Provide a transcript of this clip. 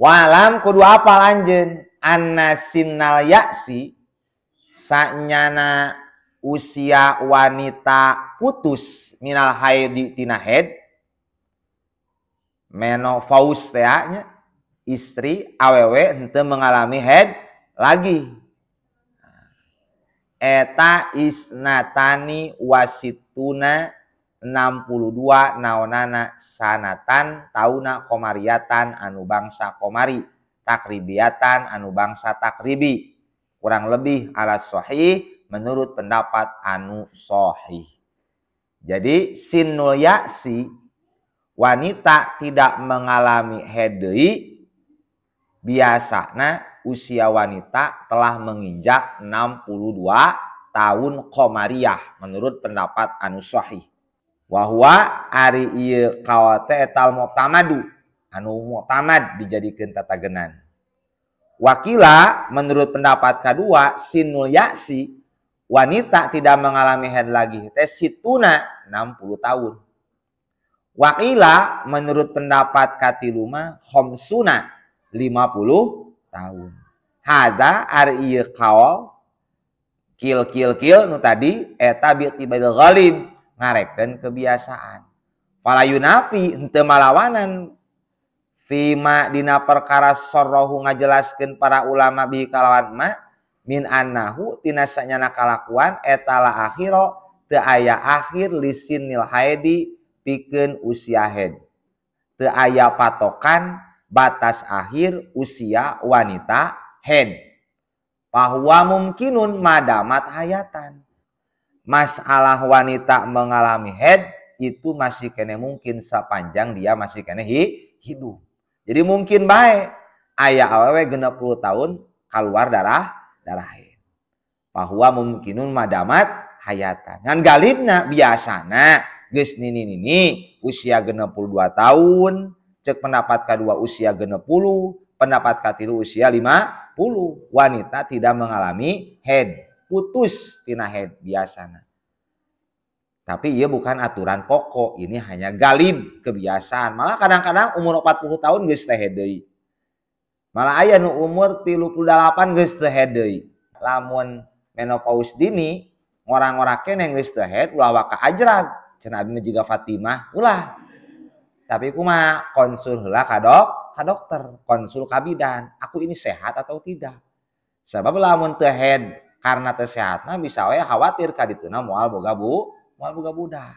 Walam kudu apal anjeun anna sinnal ya'si sanyana usia wanita putus minal haidi tina haid menopause teh nya istri awewe henteu mengalami haid lagi eta isnatani wasituna 62 naonana sanatan tauna komariatan anu bangsa komari takribiatan anu bangsa takribi kurang lebih ala sahih menurut pendapat anu sahih. Jadi sinnul ya'si wanita tidak mengalami haid deui biasana usia wanita telah menginjak 62 tahun komariah menurut pendapat anu sahih. Wahwa ari ieu kaol teh etal mu'tamadu anu mu'tamad dijadikeun tatagenan. Wakila menurut pendapat kedua sinnul ya'si wanita tidak mengalami haid lagi teh situna 60 tahun. Wakila menurut pendapat katilu mah khamsuna 50 tahun. Hada ari ieu kaol kil kil kil nu tadi eta bi tibadil ghalib ngarekeun kebiasaan. Fala yunafi henteu malawanan fima dina perkara sarrahu ngajelaskeun para ulama bi kalawan ma min annahu tina sanyana kalakuan eta la akhira teu aya akhir lisinil haidi pikeun usia haid. Teu aya patokan batas akhir usia wanita haid. Bahwa mungkinun madamat hayatan. Masalah wanita mengalami haid itu masih kene mungkin sepanjang dia masih kene hidup. Jadi mungkin bae aya awewe 60 tahun keluar darah haid. Bahwa mungkinun madamat hayatan. Ngan galibna biasana geus nini-nini usia 62 tahun, cek pendapat kedua usia 60, pendapat katilu usia 50. Wanita tidak mengalami haid, putus tina haid biasana. Tapi ia bukan aturan pokok, ini hanya galib kebiasaan. Malah kadang-kadang umur 40 tahun geus teh haid deui. Malah aya nu umur 38 geus teu haid deui. Lamun menopause dini, ngora-ngora keneh geus teu haid ulah waka ajrag. Cenah abdi mah jiga Fatimah, ulah. Tapi kumaha konsul heula ka dokter, konsul ka bidan, aku ini sehat atau tidak. Sebab lamun teu haid karena teu sehatna bisa we khawatir ka dituna moal boga budak.